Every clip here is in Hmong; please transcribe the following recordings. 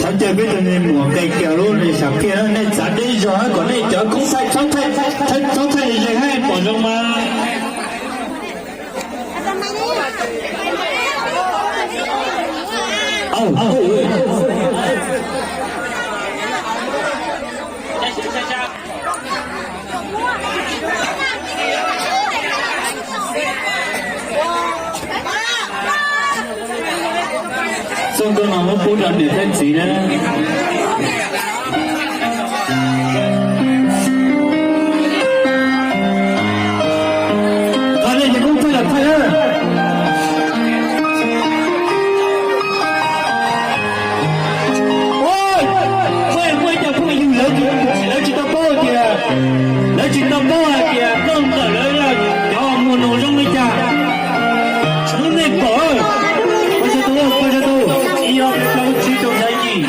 Ces peb cov niag muam nqe kiag lub niag sam phiaj, nej txav deb zog kom nej cov koob thaij txhob thaij ze hab pom zoo mas. Txoj nkauj no muab pub rau niam thiab txiv na. Qhov nej cov koob thaij los thaij na. Muaj, muaj ib co phooj ywg lawv tsis, lawv tsis tau paub tias, lawv tsis tau paub hais tias noj ntawm lawv cov muag no zoo li cas. Hnub nej pom, pab sawv daws, pab sawv daws, ib ob plaub tsib rau xya yim.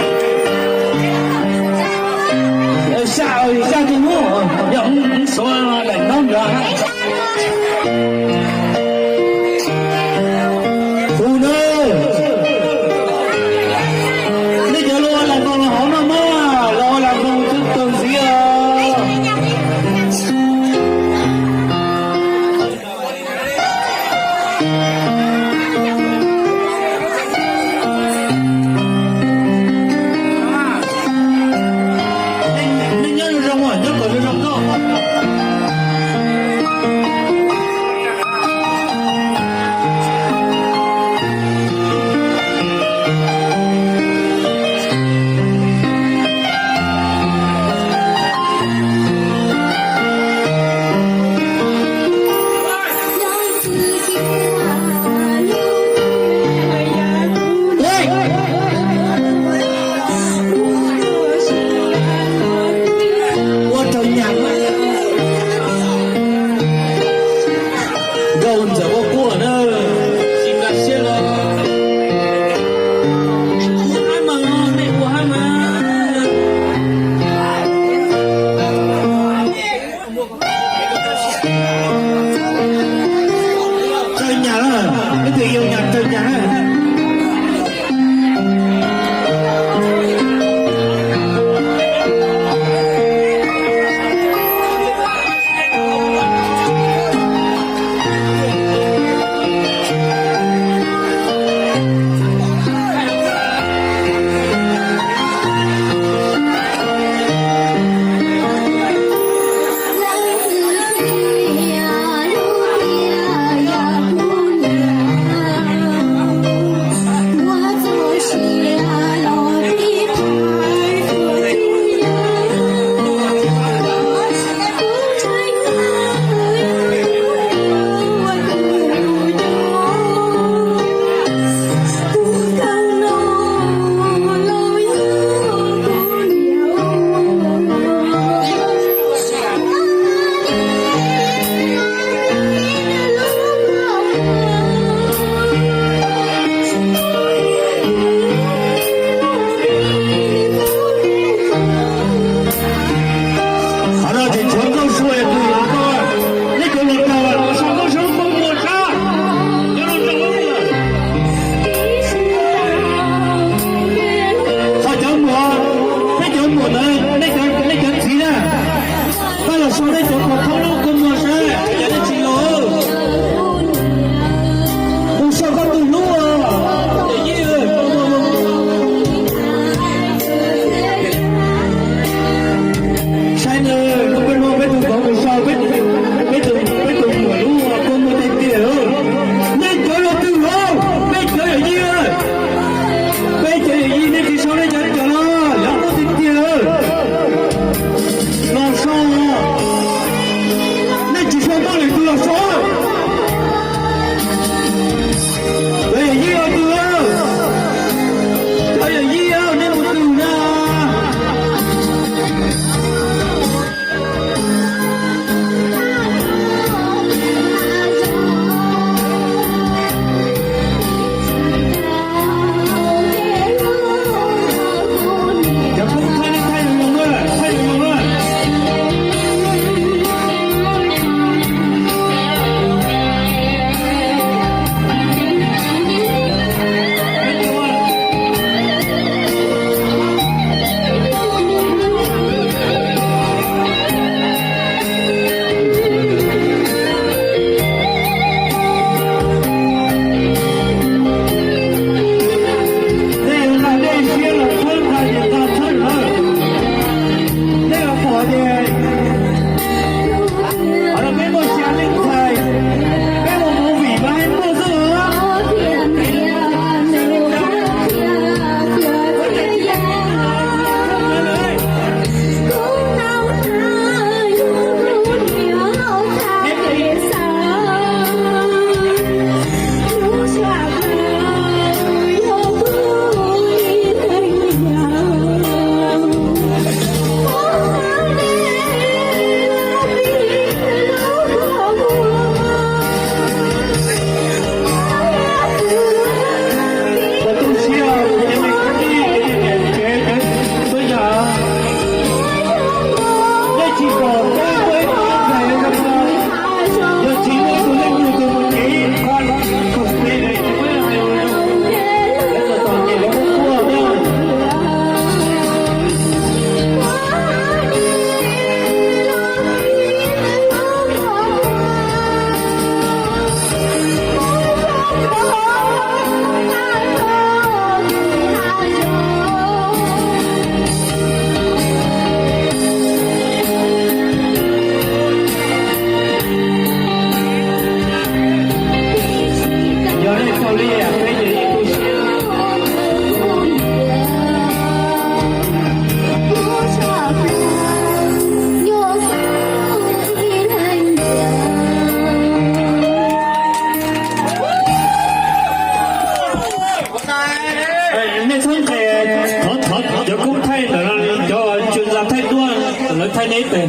Cov koob thaij ntawm no, cov tsuas ntxa thaij duab, lawv thaij nej ib teg.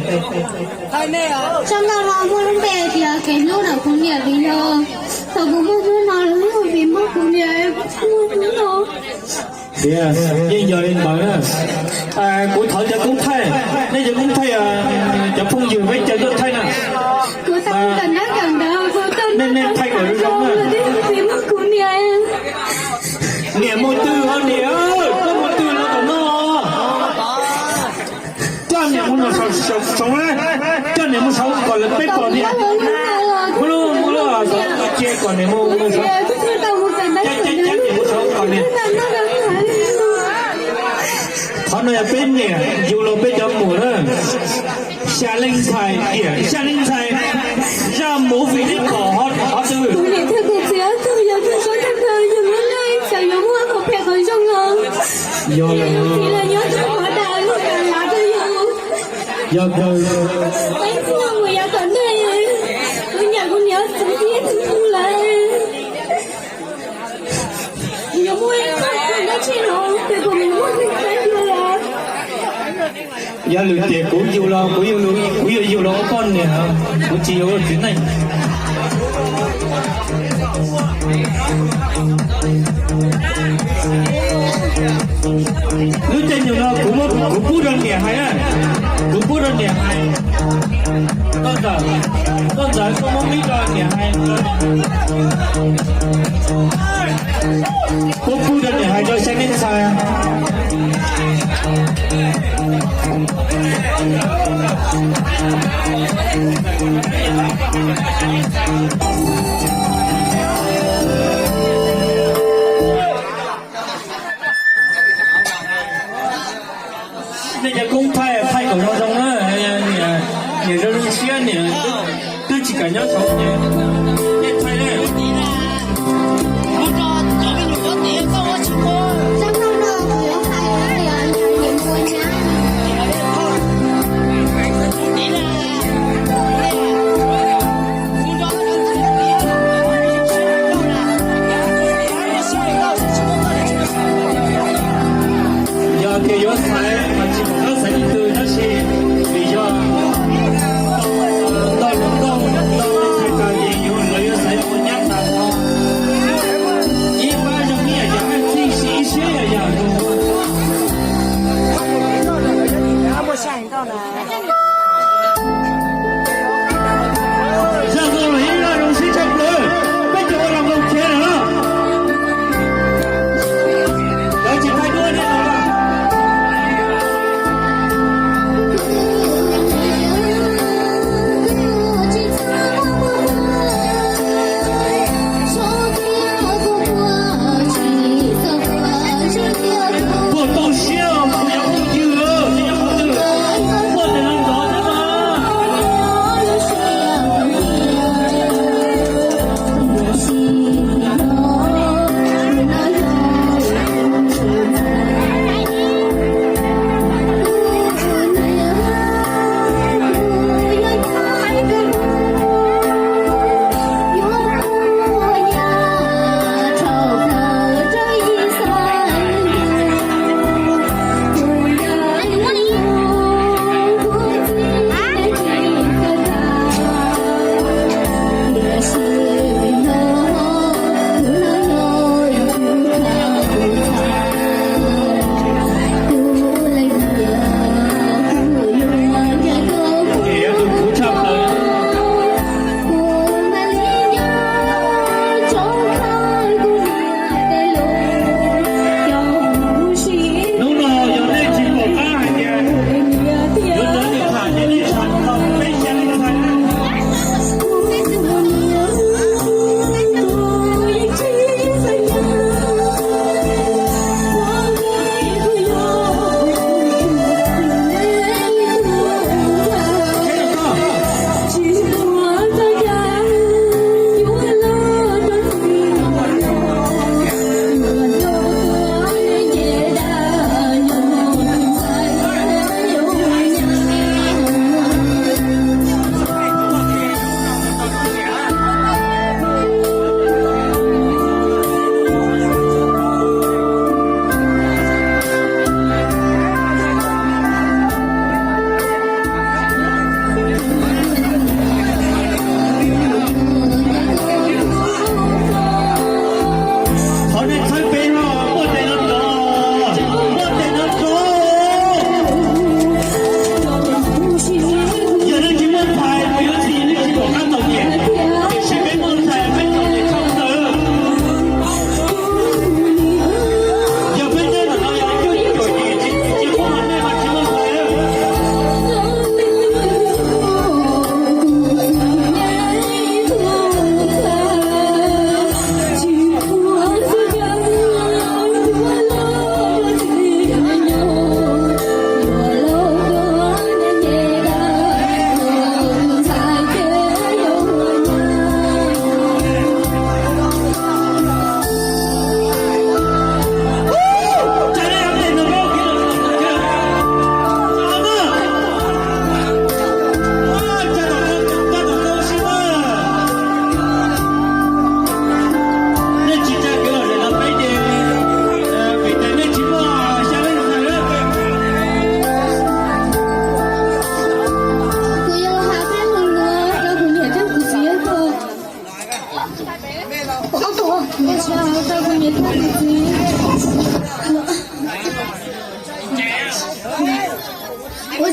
Tsob ntau no muaj lub npe tias kev hlub ntawm kuv niam vim yog thaum kuv muaj hnub no los yog vim muaj kuv niam muaj hnub no. Tias yeej yog li ntawd na. Kuv thov cov koob thaij, nej cov koob thaij, cov phooj ywg peb caw tuaj thaij na. Kuv tau ntawm nab ntawm ntawd, kuv tau nej thaij kom zoo zoo na. Vim muaj kuv niam. Niam mus twg os niam, koj mus twg los tom no. Coj niam mus saum, saum, saum na, coj niam mus saum kom lawv peb pom niam. Muab lub, muab lub saum cia kom niam mus, mus saum. Cab, cab, cab niam mus saum kom niam. Qhov no yog peb niam yug los peb cov muam na. Xya leej ntxhais, tiam xya leej ntxhais, zaj movie nej pom qhov twg? Kuv niam thiab kuv txiv ob tug yog tug sob thawj thawj, yog lub neej xyov yuav muaj qhov phem qhov zoo los. Yog lawm. Kuv txiv los nyob tug qhov dais lub kav lav rau yus. Yog kawg. Peb tug mus yav tom ntej, kuv niam kuv niam txwv tib tug lawm. Yog lwm tiam kuv yug los kuv yuav, kuv yuav yug los ua poj niam, kuv tsis yuav ua txiv neej. Lub caij nyoog no kuv, kuv pub rau niam hais na, kuv pub rau niam hais. Koj ntxawm, koj ntxawm, koj muab mib rau niam hais. Pub, pub rau niam hais rau xya leej ntxhais. Nej cov koob thaij, thaij kom zoo zoo na, niam zoo zoo siab, niam twb tsis kam nyob saud ces nej thaij na. Yog tias yuav xaiv mas tsis pom qab xaiv leej twg tab sis vim yog ntau hluas nkauj ntau leej txhais tes ces yuav, lawv yuav xaiv mus nyab tas no. Ib pab zoo ib yam yam, txij si ib siab yam yam tus. Zaj zoo los ib zaj zoo siab tshaj plaws, peb cov ua los nkaus khiav lawm. Lawv tsis thaij duab nej los.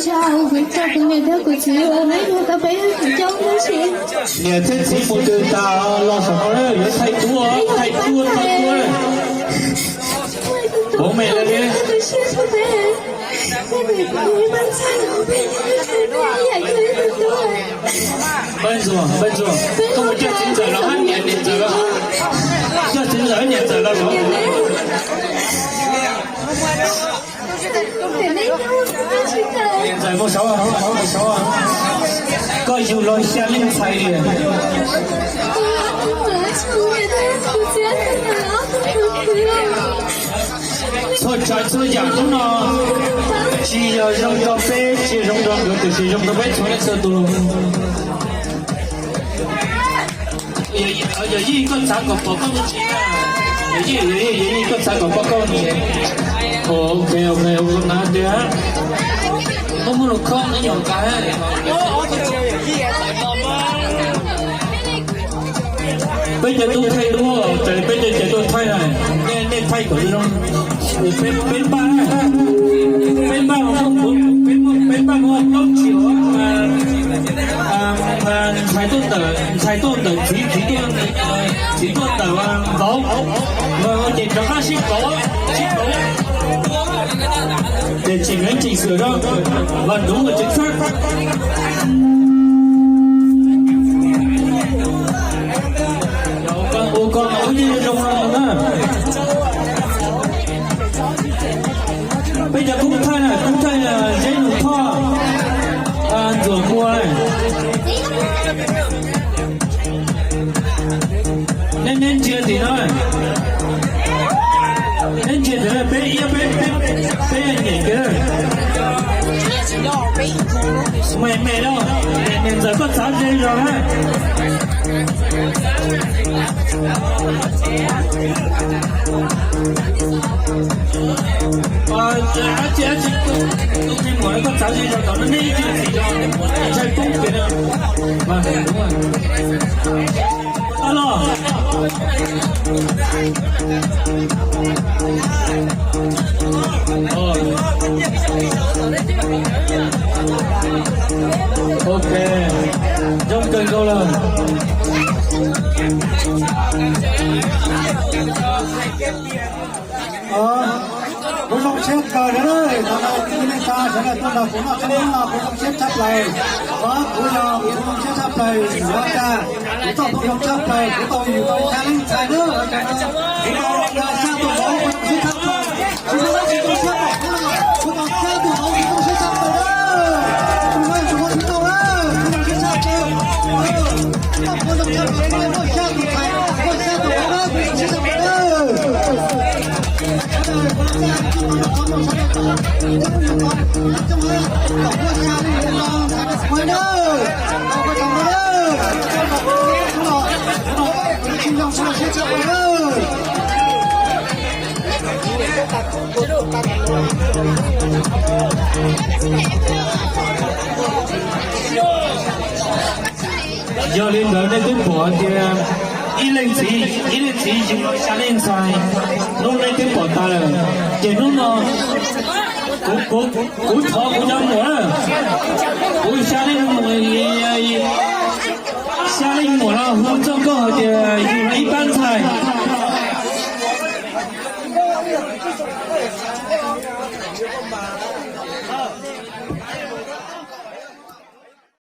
Kuv coj kuv niam thiab kuv txiv, neb yog tau peb coob tab sis niam thiab txiv mus twg tas los saum no lawm, yuav thaij duab, thaij duab, thaij duab. Pov me li. Npawg Ntxuag, Npawg Ntxuag, koj mus coj txiv ntxawm los hab, niam, niam ntxawm los, coj txiv ntxawm niam ntxawm los saum. Niam ntxawm mus saud, mus saud, mus saud. Koj yug los xya leej ntxhais li. Txhua tsav txhua yam hnub no tsis yog zoo rau peb, tsis yog zoo rau nkawd, tiam sis zoo rau peb txhua leej txhua tus. Yog Yij koj txav kom pom koj tus txiv na. Yog Yij, yog Yij, yog Yij koj txav kom pom koj tus txiv. Ok, ok, ua na tiag. Muaj muaj lus khob no nyuam qhuav. Peb cov tub thaij duab, peb cov tub thaij na, nej, nej thaij kom zoo. Peb, peb npaj, peb npaj, peb npaj muaj plaub tsis, ntxhais tuaj ntawm, ntxhais tuaj ntawm txiv, txiv tuaj, txiv tuaj ntawm vauv, ces rov qab sib pauv, sib pauv. Ces tseem leej tseem xwm rau, vas nuv tseem txhawb. Ua ko mas ua yeej zoo no na. Peb cov kub thaij na, kub thaij Zeb Nus Thoj, Ntxuam Muas. Nej, nej ntsia tim no, nej ntsia tim no, peb iab peb, peb nyem kiag. Me me lauj, niam ntxawm koj txav ze zog na. Dab tsi dab tsi, tus me muam koj txav ze zog tom no nej ib txwm txiv zog ntshai poob kiag na. Tau los. Ok, zoo kawg nkaus lawm. Kuv zoo siab kawg li, thaum no kuv neej tsa sawv daws tuaj nrog kuv noj tshoob no kuv zoo siab tshaj plaws. Kuv yog kuv zoo siab tshaj plaws, ua cas kuv txoj phooj ywg tshaj plaws, kuv tau yug tau xya leej ntxhais na, kuv tau xya tus vauv kuv zoo siab tshaj plaws. Tsis muaj dab tsi zoo siab npaum no, kuv tau xya tus vauv kuv zoo siab tshaj plaws na. Kuv zoo siab tshaj plaws, kuv zoo siab tshaj plaws, kuv zoo siab tshaj plaws, kuv zoo siab tshaj plaws. Yog li ntawd nej twb pom tias ib leej txiv, ib leej txiv yug xya leej ntxhais, hnub no nej twb pom tas lawm. Ces hnub no kuv, kuv, kuv thov kuv cov muam, kuv xya leej muam, xya leej muam no hu txog koj hais tias yug ib pab ntxhais.